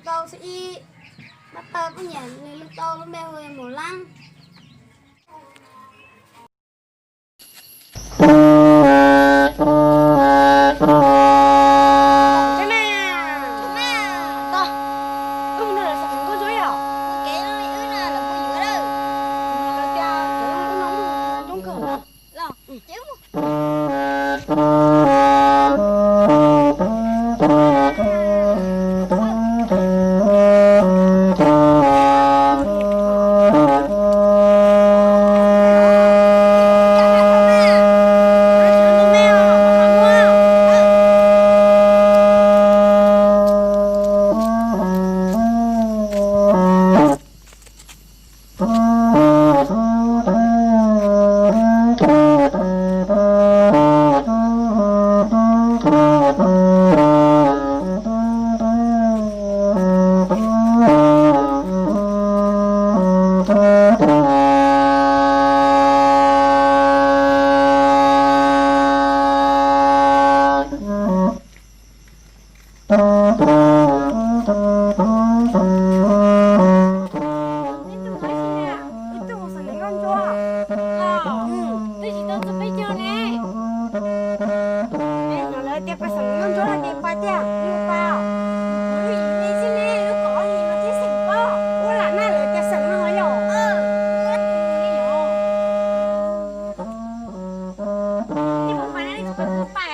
Tau xwb ib, pab pawg poj niam nws tau lub npe hu Mus Lab. Ib tug mus xeem nkauj ntsuab, twb tsis tau txog peb caug ne. Es lawv tias pab xeem nkauj ntsuab no ces pab tiag, yus pab. Kuv lub yim me xwb ne, lub kaum ob yim no thiaj xeem paub. Ua lam na lawv tias xeem no yom. Ces kuv pab na, kuv pab.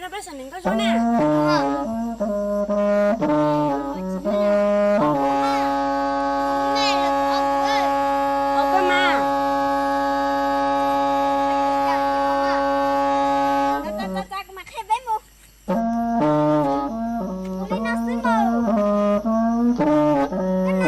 Peb xeem nkauj ntsuab na. Ua koj mas. Txav, txav, txav, kuv mam qhia peb mus. Ua li no xwb mas. Koj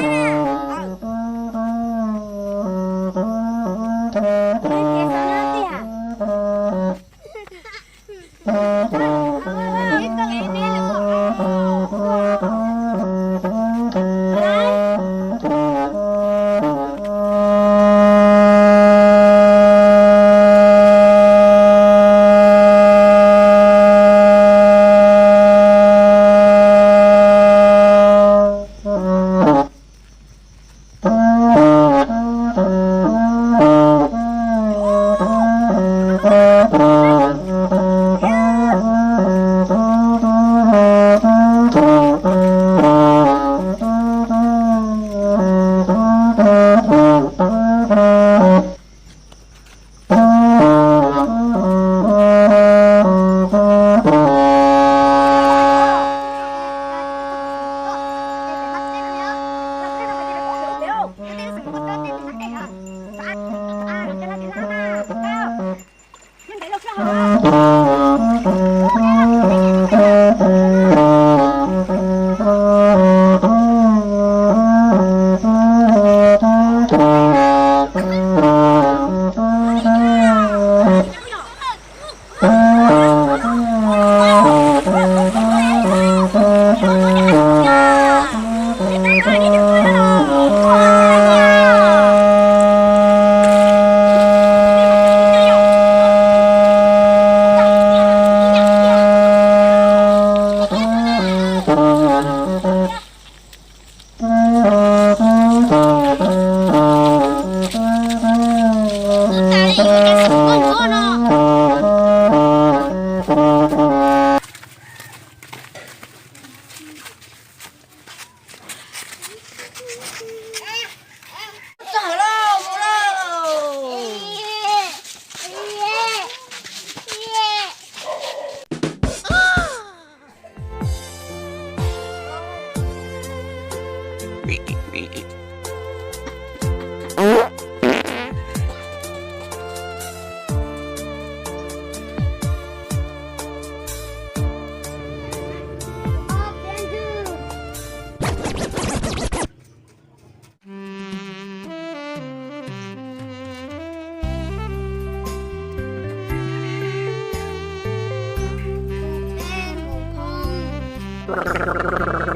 na. Ces xav no tiag.